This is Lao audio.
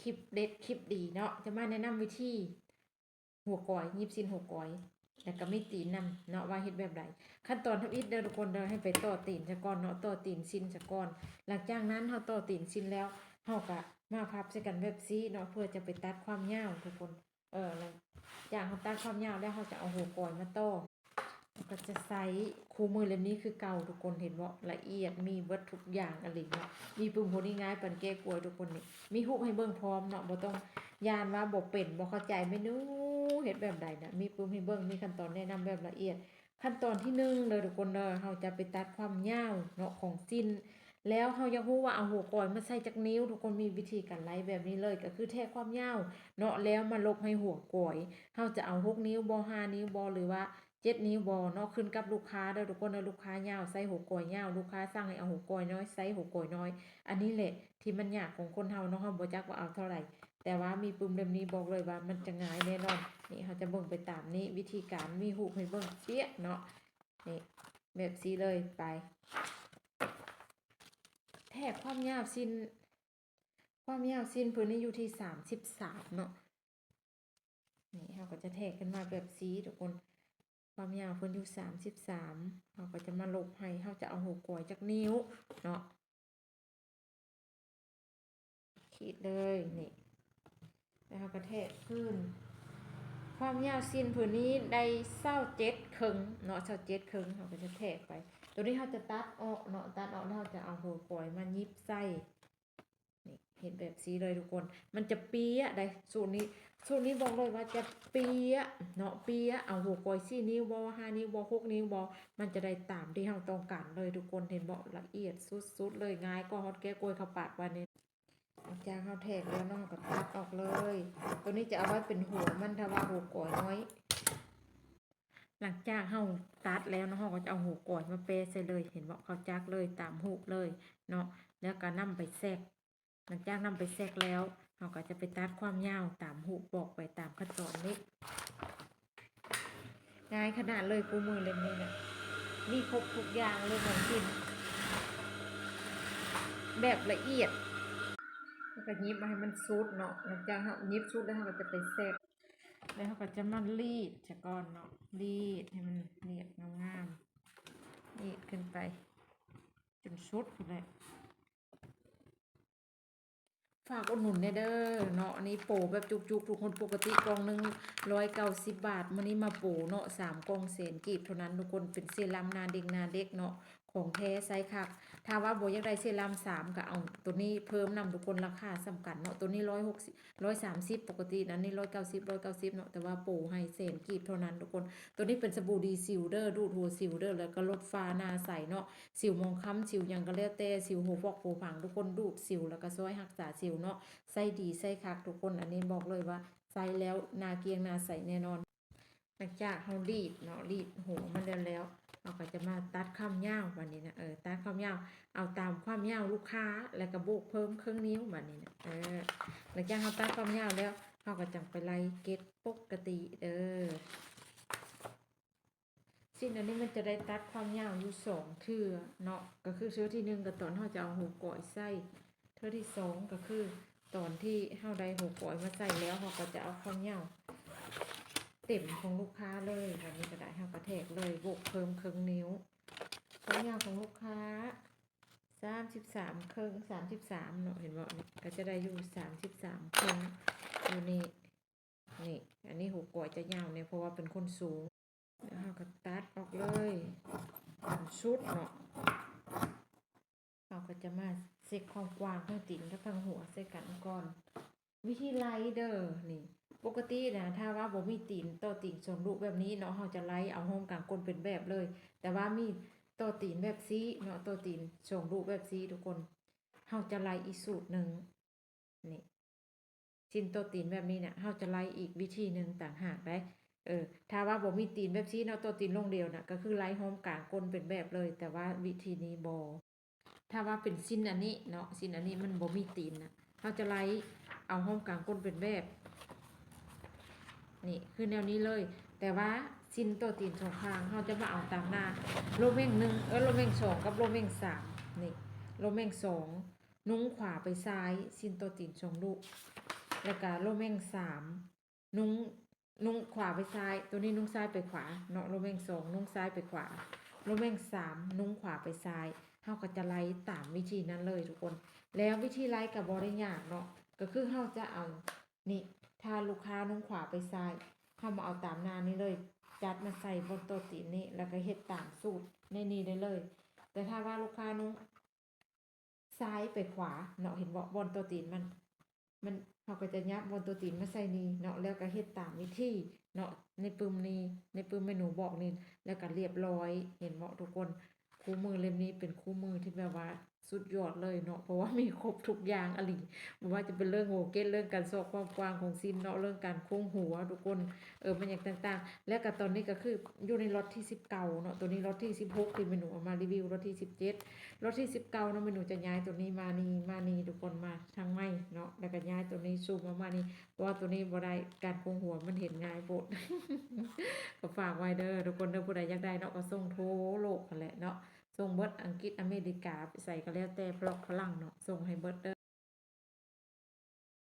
ຄລິບເດັດຄລິບດີເນາະ ຈະມາແນະນຳວິທີຫົວກອຍ ຫຍິບສິ້ນຫົວກອຍ ແລ້ວກໍມີຕີນນຳເນາະ ວ່າເຮັດແບບໃດ. ຂັ້ນຕອນທຳອິດເດີທຸກຄົນເດີ ໃຫ້ໄປຕໍ່ຕີນສະກ່ອນເນາະ ຕໍ່ຕີນສິ້ນສະກ່ອນ. ຫຼັງຈາກນັ້ນເຮົາຕໍ່ຕີນສິ້ນແລ້ວ ເຮົາກໍມາພັບໃສ່ກັນແບບຊີ້ເນາະ ເພື່ອຈະໄປຕັດຄວາມຍາວທຸກຄົນ. ເອີ ຫຼັງຈາກເຮົາຕັດຄວາມຍາວແລ້ວ ເຮົາຈະເອົາຫົວກອຍມາຕໍ່. ເຮົາກໍຈະໃຊ້ຄູ່ມືເຫຼັ້ມນີ້ຄືເກົ່າ ທຸກຄົນເຫັນບໍ່? ລະອຽດ ມີເບິດທຸກຢ່າງອີ່ຫຼີເນາະ. ມີປຶ້ມຜູ້ນີ້ງ່າຍປານແກ້ກວຍ ທຸກຄົນນີ້ ມີຮູບໃຫ້ເບິ່ງພ້ອມເນາະ ບໍ່ຕ້ອງຢ້ານວ່າບໍ່ເປັນ ບໍ່ເຂົ້າໃຈເມນູເຮັດແບບໃດນະ ມີປຶ້ມໃຫ້ເບິ່ງ ມີຂັ້ນຕອນແນະນຳແບບລະອຽດ. ຂັ້ນຕອນທີໜຶ່ງເດີທຸກຄົນເດີ ເຮົາຈະໄປຕັດຄວາມຍາວເນາະຂອງສິ້ນ ແລ້ວເຮົາຢາກຮູ້ວ່າເອົາຫົວກອຍມາໃສ່ຈັກນິ້ວ ທຸກຄົນ ມີວິທີການໄລ່ແບບນີ້ເລີຍ ກໍຄືແທກຄວາມຍາວເນາະ ແລ້ວມາລົບໃຫ້ຫົວກອຍ ເຮົາຈະເອົາຫົກນິ້ວບໍ ຫ້ານິ້ວບໍ ຫຼືວ່າເຈັດນິ້ວບໍເນາະ ຂຶ້ນກັບລູກຄ້າເດີທຸກຄົນເດີ. ລູກຄ້າຍາວໃສ່ຫົວກອຍຍາວ ລູກຄ້າສັ່ງໃຫ້ເອົາຫົວກອຍນ້ອຍໃສ່ຫົວກອຍນ້ອຍ. ອັນນີ້ແຫຼະທີ່ມັນຍາກຂອງຄົນເຮົາເນາະ ເຮົາບໍ່ຈັກວ່າເອົາເທົ່າໃດ ແຕ່ວ່າມີປຶ້ມເຫຼັ້ມນີ້ບອກເລີຍວ່າມັນຈະງ່າຍແນ່ນອນ. ນີ້ເຮົາຈະເບິ່ງໄປຕາມນີ້ ວິທີການ ມີຮູບໃຫ້ເບິ່ງເປຍເນາະ ນີ້ ແບບຊີ້ເລີຍ ໄປ ແທກຄວາມຍາວສິ້ນ ຄວາມຍາວສິ້ນເພິ່ນນີ້ຢູ່ທີ່ສາມສິບສາມເນາະ. ນີ້ເຮົາກໍຈະແທກຂຶ້ນມາແບບຊີ້ທຸກຄົນ ຄວາມຍາວເພິ່ນຢູ່ສາມສິບສາມ ເຮົາກໍຈະມາລົບໃຫ້ ເຮົາຈະເອົາຫົວກອຍຈັກນິ້ວເນາະ ຂີດເລີຍ ນີ້ ແລ້ວເຮົາກໍແທກຄືນ. ຄວາມຍາວສິ້ນເພິ່ນນີ້ໄດ້ຊາວເຈັດເຄິ່ງເນາະ ຊາວເຈັດເຄິ່ງ ເຮົາກໍຈະແທກໄປ. ໂຕນີ້ເຮົາຈະຕັດອອກເນາະ ຕັດອອກແລ້ວເຮົາຈະເອົາຫົວກອຍມາຫຍິບໃສ່ ນີ້ ເຮັດແບບຊີ້ເລີຍທຸກຄົນ ມັນຈະເປຍໄດ໋ ສູດນີ້ ສູດນີ້ບອກເລີຍວ່າຈະເປຍເນາະ ເປຍ. ເອົາຫົວກອຍສີ່ນິ້ວບໍ ຫ້ານິ້ວບໍ ຫົກນິ້ວບໍ ມັນຈະໄດ້ຕາມທີ່ເຮົາຕ້ອງການເລີຍທຸກຄົນ ເຫັນບໍ່? ລະອຽດສຸດໆເລີຍ ງ່າຍກວ່າຮອດແກ້ກວຍເຂົ້າປາກວ່ານີ້. ຫຼັງຈາກເຮົາແທກແລ້ວເນາະ ເຮົາກໍຕັດອອກເລີຍ ໂຕນີ້ຈະເອົາໄວ້ເປັນຫົວມັນ ຖ້າວ່າຫົວກອຍນ້ອຍ. ຫຼັງຈາກເຮົາຕັດແລ້ວເນາະ ເຮົາກໍຈະເອົາຫົວກອຍມາແປະໃສ່ເລີຍ ເຫັນບໍ່? ເຂົ້າຈັກເລີຍ ຕາມຮູບເລີຍເນາະ ແລ້ວກໍນຳໄປແຊັກ. ຫຼັງຈາກນຳໄປແຊັກແລ້ວ ເຮົາກໍຈະໄປຕັດຄວາມຍາວຕາມຮູບບອກໄປຕາມຂັ້ນຕອນນີ້. ງ່າຍຂະໜາດເລີຍ ຄູ່ມືເຫຼັ້ມນີ້ນະ ມີຄົບທຸກຢ່າງເລີຍຂອງກິນ ແບບລະອຽດ. ແລ້ວກໍຫຍິບມາໃຫ້ມັນສຸດເນາະ ຫຼັງຈາກເຮົາຫຍິບສຸດແລ້ວ ເຮົາກໍຈະໄປແຊັກ ແລ້ວເຮົາກໍຈະມາລີດສະກ່ອນເນາະ ລີດໃຫ້ມັນລຽບງາມໆ ລີດຂຶ້ນໄປຈົນສຸດພຸ້ນແຫຼະ. ຝາກອຸດໜູນແດ່ເດີເນາະ ອັນນີ້ໂປແບບຈຸກໆ ທຸກຄົນ ປົກກະຕິກ່ອງໜຶ່ງຮ້ອຍເກົ້າສິບບາດ ມື້ນີ້ມາໂປເນາະ ສາມກ່ອງແສນກີບເທົ່ານັ້ນທຸກຄົນ ເປັນເຊຣຳໜ້າເດັກ ໜ້າເດັກເນາະ ຂອງແທ້ໃຊ້ຄັກ. ຖ້າວ່າບໍ່ຢາກໄດ້ເຊຣຳສາມ ກໍເອົາໂຕນີ້ເພີ່ມນຳທຸກຄົນ ລາຄາສ່ຳກັນເນາະ ໂຕນີ້ຮ້ອຍຫົກສິບ ຮ້ອຍສາມສິບ ປົກກະຕິນັ້ນນີ້ຮ້ອຍເກົ້າສິບ ຮ້ອຍເກົ້າສິບເນາະ ແຕ່ວ່າໂປໃຫ້ແສນກີບເທົ່ານັ້ນທຸກຄົນ. ໂຕນີ້ເປັນສະບູດີສິວເດີ ດູດຫົວສິວເດີ ແລ້ວກໍລົດຟ້າໜ້າໃສເນາະ ສິວໝອງຄຳ ສິວຫຍັງກໍແລ້ວແຕ່ ສິວຫົວຟອກຫົວຜັງ ທຸກຄົນ ດູດສິວ ແລ້ວກໍຊ່ວຍຮັກສາສິວເນາະ ໃຊ້ດີໃຊ້ຄັກທຸກຄົນ. ອັນນີ້ບອກເລີຍວ່າໃຊ້ແລ້ວໜ້າກ້ຽງໜ້າໃສແນ່ນອນ. ຫຼັງຈາກເຮົາລີດເນາະ ລີດຫົວມັນແລ້ວໆ ເຮົາກໍຈະມາຕັດຄວາມຍາວບາດນີ້ນະ ເອີ ຕັດຄວາມຍາວ ເອົາຕາມຄວາມຍາວລູກຄ້າ ແລ້ວກໍບວກເພີ່ມເຄິ່ງນິ້ວບາດນີ້ນະ ເອີ. ຫຼັງຈາກເຮົາຕັດຄວາມຍາວແລ້ວ ເຮົາກໍຈັ່ງໄປໄລ່ເກັບປົກກະຕິເດີ. ສິ້ນອັນນີ້ມັນຈະໄດ້ຕັດຄວາມຍາວຢູ່ສອງເທື່ອເນາະ ກໍຄືເທື່ອທີໜຶ່ງກໍຕອນເຮົາຈະເອົາຫົວກອຍໃສ່ ເທື່ອທີສອງກໍຄືຕອນທີ່ເຮົາໄດ້ຫົວກອຍມາໃສ່ແລ້ວ ເຮົາກໍຈະເອົາຄວາມຍາວເຕັມຂອງລູກຄ້າເລີຍ. ແບບນີ້ກໍໄດ້ ເຮົາກໍແທກເລີຍ ບວກເພີ່ມເຄິ່ງນິ້ວ. ຄວາມຍາວຂອງລູກຄ້າສາມສິບສາມເຄິ່ງ ສາມສິບສາມເນາະ ເຫັນບໍ່? ນີ້ກໍຈະໄດ້ຢູ່ສາມສິບສາມເຄິ່ງຢູ່ນີ້. ນີ້ ອັນນີ້ຫົວກອຍຈະຍາວແດ່ ເພາະວ່າເປັນຄົນສູງ. ແລ້ວເຮົາກໍຕັດອອກເລີຍ ອັນສຸດເນາະ. ເຮົາກໍຈະມາເຊັກຄວາມກວ້າງຂອງຕີນກັບທາງຫົວໃສ່ກັນກ່ອນ. ວິທີໄລ່ເດີ ນີ້ ປົກກະຕິນະ ຖ້າວ່າບໍ່ມີຕີນ ຕໍ່ຕີນສອງລຸແບບນີ້ເນາະ ເຮົາຈະໄລ່ເອົາຮ່ອງກາງກົ້ນເປັນແບບເລີຍ. ແຕ່ວ່າມີຕໍ່ຕີນແບບຊີ້ເນາະ ຕໍ່ຕີນສອງລຸແບບຊີ້ທຸກຄົນ ເຮົາຈະໄລ່ອີກສູດໜຶ່ງ. ນີ້ ສິ້ນຕໍ່ຕີນແບບນີ້ນະ ເຮົາຈະໄລ່ອີກວິທີໜຶ່ງຕ່າງຫາກໄດ໋. ເອີ ຖ້າວ່າບໍ່ມີຕີນແບບຊີ້ເນາະ ຕໍ່ຕີນລົງດຽວນະ ກໍຄືໄລ່ຮ່ອງກາງກົ້ນເປັນແບບເລີຍ ແຕ່ວ່າວິທີນີ້ບໍ່. ຖ້າວ່າເປັນສິ້ນອັນນີ້ເນາະ ສິ້ນອັນນີ້ມັນບໍ່ມີຕີນນະ ເຮົາຈະໄລ່ເອົາຮ່ອງກາງກົ້ນເປັນແບບ ນີ້ ຄືແນວນີ້ເລີຍ. ແຕ່ວ່າສິ້ນຕໍ່ຕີນສອງຂ້າງ ເຮົາຈະມາເອົາຕາມໜ້າ ໂລເມັ້ງໜຶ່ງ ເອີ ໂລເມັ້ງສອງກັບໂລເມັ້ງສາມ. ນີ້ ໂລເມັ້ງສອງ ນຸງຂວາໄປຊ້າຍ ສິ້ນຕໍ່ຕີນສອງລຸ. ແລ້ວກະໂລແມງສາມ ນຸ່ງ ນຸ່ງຂວາໄປຊ້າຍ ໂຕນີ້ນຸ່ງຊ້າຍໄປຂວາເນາະ ໂລແມງສອງນຸ່ງຊ້າຍໄປຂວາ ໂລແມງສາມນຸ່ງຂວາໄປຊ້າຍ ເຮົາກໍຈະໄລ່ຕາມວິທີນັ້ນເລີຍທຸກຄົນ. ແລ້ວວິທີໄລ່ກໍບໍ່ໄດ້ຍາກເນາະ ກໍຄືເຮົາຈະເອົາ ນີ້ ຖ້າລູກຄ້ານຸ່ງຂວາໄປຊ້າຍ ເຮົາມາເອົາຕາມໜ້ານີ້ເລີຍ ຈັດມາໃສ່ບ່ອນໂຕຕີນນີ້ ແລ້ວກໍເຮັດຕາມສູດໃນນີ້ໄດ້ເລີຍ. ແຕ່ຖ້າວ່າລູກຄ້ານຸ່ງຊ້າຍໄປຂວາເນາະ ເຫັນບໍ່ ບ່ອນໂຕຕີນມັນ ມັນ ເຮົາກໍຈະຫຍັບບ່ອນໂຕຕີນມາໃສ່ນີ້ເນາະ ແລ້ວກໍເຮັດຕາມວິທີເນາະ ໃນປຶ້ມນີ້ ໃນປຶ້ມແມ່ໜູບອກນີ້ ແລ້ວກໍລຽບຮ້ອຍ ເຫັນບໍ່ທຸກຄົນ. ຄູ່ມືເຫຼັ້ມນີ້ເປັນຄູ່ມືທີ່ແບບວ່າສຸດຍອດເລີຍເນາະ ເພາະວ່າມີຄົບທຸກຢ່າງອີ່ຫຼີ ບໍ່ວ່າຈະເປັນເລື່ອງຫົວເກັດ ເລື່ອງການຊອກຄວາມກວ້າງຂອງສິ້ນເນາະ ເລື່ອງການໂຄ້ງຫົວທຸກຄົນ ເອີ ມັນຫຍັງຕ່າງໆ. ແລ້ວກໍຕອນນີ້ກໍຄືຢູ່ໃນລັອດທີສິບເກົ້າເນາະ ໂຕນີ້ລັອດທີສິບຫົກທີ່ແມ່ໜູເອົາມາຣີວິວ ລັອດທີສິບເຈັດ ລັອດທີສິບເກົ້າເນາະ ແມ່ໜູຈະຍ້າຍໂຕນີ້ມານີ້ ມານີ້ທຸກຄົນ ມາທາງໃໝ່ເນາະ ແລ້ວກໍຍ້າຍໂຕນີ້ຊູມເອົາມານີ້ ເພາະວ່າໂຕນີ້ບໍ່ໄດ້ ການໂຄ້ງຫົວມັນເຮັດງ່າຍໂພດ. ກໍຝາກໄວ້ເດີທຸກຄົນເດີ ຜູ້ໃດຢາກໄດ້ເນາະ ກໍສົ່ງທົ່ວໂລກຫັ້ນແຫຼະເນາະ ສົ່ງເບິດ ອັງກິດ ອາເມລິກາ ໄປໃສກໍແລ້ວແຕ່ ບລັອກຝຣັ່ງເນາະ ສົ່ງໃຫ້ເບິດເດີ